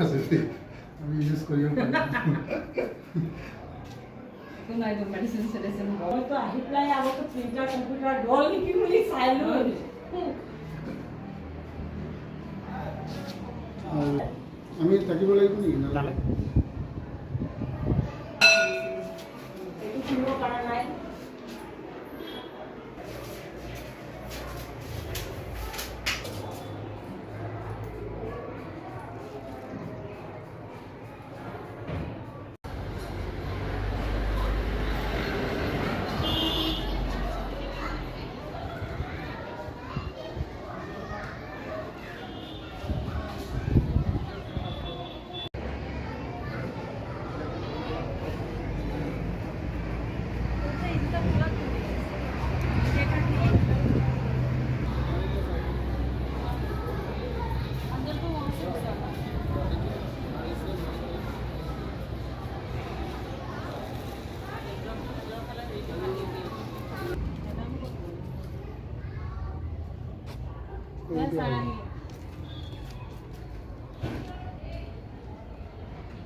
আছে, আমি ইউজ কৰিব পাৰিম। একো নাই, মেডিচিন চেডিচিন। মইতো আহি পেলাই আগতে প্ৰিণ্টাৰ কম্পিউটাৰ গ'ল নেকি বুলি চাই লৈ। আৰু আমি থাকিব লাগিব নেকি? নালাগে। একো কিনিব পৰা নাই।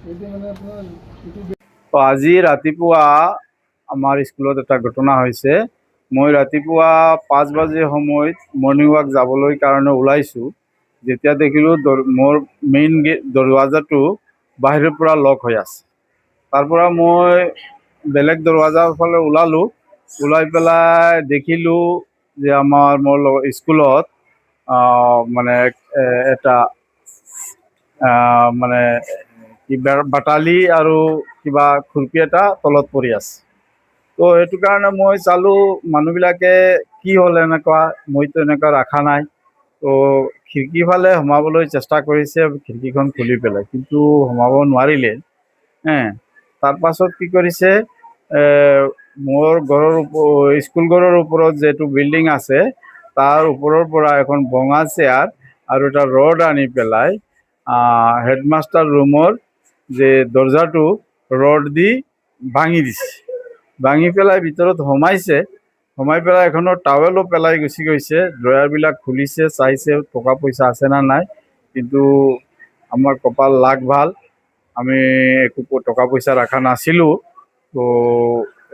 এইটো মানে আপোনাৰ এইটো। তো আজি ৰাতিপুৱা আমাৰ স্কুলত এটা ঘটনা হৈছে। মই ৰাতিপুৱা 5 বাজি সময়ত মৰ্ণিং ৱাক যাবলৈ কাৰণে ওলাইছোঁ। যেতিয়া দেখিলোঁ মোৰ মেইন গেট দৰৱাজাটো বাহিৰৰ পৰা লক হৈ আছে। তাৰ পৰা মই বেলেগ দৰৱাজাৰ ফালে ওলালোঁ। ওলাই পেলাই দেখিলোঁ যে মোৰ লগত স্কুলত মানে এটা মানে কিবা বাটালি আৰু কিবা খুৰপি এটা তলত পৰি আছে। তো সেইটো কাৰণে মই চালোঁ, মানুহবিলাকে কি হ'ল এনেকুৱা, মইতো এনেকুৱা ৰখা নাই। তো খিৰিকী ফালে সোমাবলৈ চেষ্টা কৰিছে, খিৰিকীখন খুলি পেলাই, কিন্তু সোমাব নোৱাৰিলে। হে, তাৰপাছত কি কৰিছে, মোৰ ঘৰৰ স্কুল ঘৰৰ ওপৰত যিটো বিল্ডিং আছে, তাৰ ওপৰৰ পৰা এখন ভঙা চেয়াৰ আৰু এটা ৰড আনি পেলাই হেডমাষ্টাৰ ৰুমৰ যে দৰ্জাটো ৰড দি ভাঙি দিছে। ভাঙি পেলাই ভিতৰত সোমাইছে। সোমাই পেলাই এখনৰ টাৱেলো পেলাই গুচি গৈছে। ড্ৰয়াৰবিলাক খুলিছে, চাইছে টকা পইচা আছে না নাই। কিন্তু আমাৰ কপাল লাক ভাল, আমি একো টকা পইচা ৰখা নাছিলোঁ, তো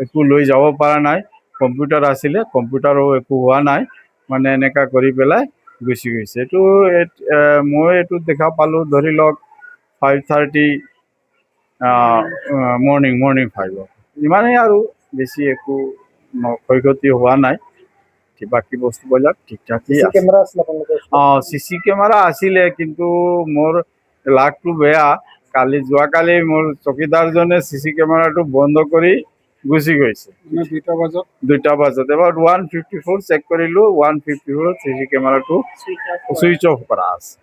একো লৈ যাব পৰা নাই। কম্পিউটাৰ আছিলে, কম্পিউটাৰো একো হোৱা নাই। মানে এনেকুৱা কৰি পেলাই গুচি গৈছে। এইটো মই এইটো দেখা পালোঁ ধৰি লওক 5:30 মৰ্ণিং, মৰ্ণিং 5ত। ইমানেই আৰু বেছি একো ক্ষয় ক্ষতি হোৱা নাই। বাকী বস্তুবিলাক ঠিক ঠাকেই আছে। কেমেৰা আছিল আপোনালোকৰ? অঁ, চি চি কেমেৰা আছিলে, কিন্তু মোৰ লাকটো বেয়া, কালি যোৱাকালি মোৰ চকীদাৰজনে চি চি কেমেৰাটো বন্ধ কৰি গুচি গৈছে। মানে 2টা বজাত? 2টা বজাত এবাৰ 1:54 চেক কৰিলোঁ, 1:54 চি চি কেমেৰাটো ছুইচ অফ কৰা আছে।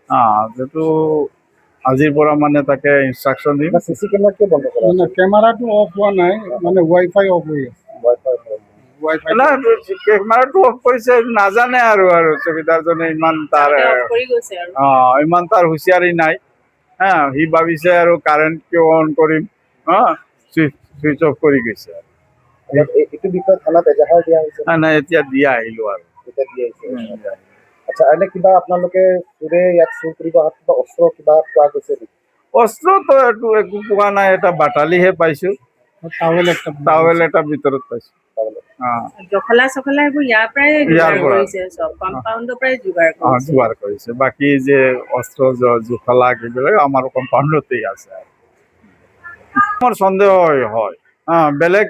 অঁ, সেইটো আজিৰ পৰা মানে তাকে ইনষ্ট্ৰাকশ্যন দিম। চি চি কেমেৰা কিয় বন্ধ কৰা? মানে কেমেৰাটো অফ হোৱা নাই, মানে ৱাই ফাই অফ হৈ আছে। ৱাই ফাই? ৱাই ফাই। নাই, কেমেৰাটো অফ কৰিছে নাজানে আৰু চকীদাৰজনে ইমান তাৰ অফ কৰি গৈছে আৰু। অঁ, ইমান তাৰ হুঁচিয়াৰী নাই। হা, সি ভাবিছে আৰু কাৰেণ্ট কিয় অন কৰিম। অঁ, চুইচ অফ কৰি গৈছে। এইটো বিষয়ত থানাত এজাহাৰ দিয়া হৈছে? নাই নাই, এতিয়া দিয়া আহিলোঁ আৰু। এতিয়া দিয়া আহিছে। আচ্ছা, এনে কিবা আপোনালোকে চোৰে ইয়াত চুৰ কৰিব অহাত কিবা অস্ত্ৰ কিবা পোৱা গৈছে নেকি? অস্ত্ৰতো এইটো একো পোৱা নাই, এটা বাটালিহে পাইছোঁ। টাৱেল একটা। টাৱেল এটা ভিতৰত পাইছোঁ। অঁ। জখলা চখলা সেইবোৰ ইয়াৰ পৰাই ইয়াৰ যোগাৰ পৰা। কৰিছে, চব কম্পাউণ্ডৰ পৰাই যোগাৰ কৰিছে। যোগাৰ কৰিছে। বাকী যে অস্ত্ৰ জখলা এইবিলাক আমাৰ কম্পাউণ্ডতেই আছে। আৰু মোৰ সন্দেহ হয়, বেলেগ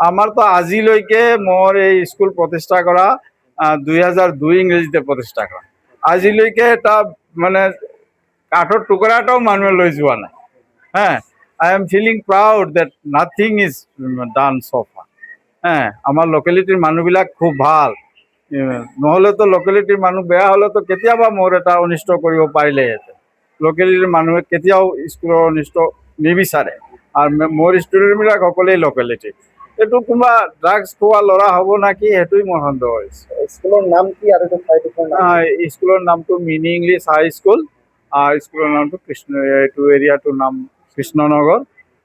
আমাৰতো আজিলৈকে মোৰ এই স্কুল প্ৰতিষ্ঠা কৰা 2002 ইংৰাজীতে প্ৰতিষ্ঠা কৰা, আজিলৈকে এটা মানে কাঠৰ টুকুৰা এটাও মানুহে লৈ যোৱা নাই। হা, I am feeling proud that nothing is done so far. হা, আমাৰ লোকেলিটিৰ মানুহবিলাক খুব ভাল। নহ'লেতো লোকেলিটিৰ মানুহ বেয়া হ'লেতো কেতিয়াবা মোৰ এটা অনিষ্ট কৰিব পাৰিলেহেঁতেন। লোকেলিটিৰ মানুহে কেতিয়াও স্কুলৰ অনিষ্ট নিবিচাৰে। আৰু মোৰ ষ্টুডেণ্টবিলাক সকলোৱেই লোকেলিটিৰ। এইটো কোনোবা ড্ৰাগছ খোৱা ল'ৰা হ'ব নেকি, সেইটোৱেই মোৰ সন্দেহ হৈছে। স্কুলৰ নাম কি আৰু এইটো ঠাইডোখৰ নাম? স্কুলৰ নামটো মিনি ইংলিছ হাই স্কুল। স্কুলৰ নামটো কৃষ্ণ, এইটো এৰিয়াটোৰ নাম Krishnanagar,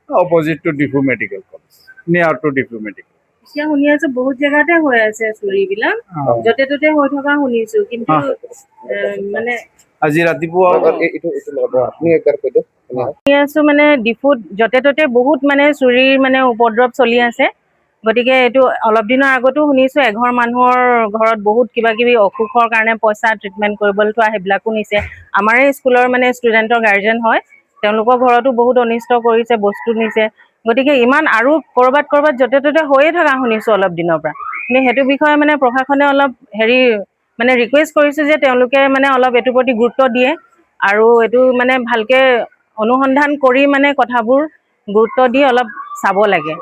opposite to Diphu Medical College, near to Diphu Medical. এতিয়া শুনি আছো বহুত জেগাতে হৈ আছে চুৰিবিলাক, য'তে ত'তে হৈ থকা শুনিছো। কিন্তু মানে আজি ৰাতিপুৱা এইটো লগাব, আপুনি একবাৰ কৈ দিয়ক আপুনি। শুনি আছো মানে ডিফুত য'তে ত'তে বহুত মানে চুৰিৰ মানে উপদ্ৰৱ চলি আছে। গতিকে এইটো অলপ দিনৰ আগতো শুনিছো এঘৰ মানুহৰ ঘৰত বহুত কিবা কিবি অসুখৰ কাৰণে পইচা ট্ৰিটমেণ্ট কৰিবলৈ থোৱা সেইবিলাকো নিছে। আমাৰে স্কুলৰ মানে ষ্টুডেণ্টৰ গাৰ্জেন হয়, তেওঁলোকৰ ঘৰতো বহুত অনিষ্ট কৰিছে, বস্তু নিছে। গতিকে ইমান আৰু ক'ৰবাত ক'ৰবাত য'তে ত'তে হৈয়ে থকা শুনিছো অলপ দিনৰ পৰা। কিন্তু সেইটো বিষয়ে মানে প্ৰশাসনে অলপ হেৰি মানে ৰিকুৱেষ্ট কৰিছো যে তেওঁলোকে মানে অলপ এইটোৰ প্ৰতি গুৰুত্ব দিয়ে আৰু এইটো মানে ভালকে অনুসন্ধান কৰি মানে কথাবোৰ গুৰুত্ব দি অলপ চাব লাগে।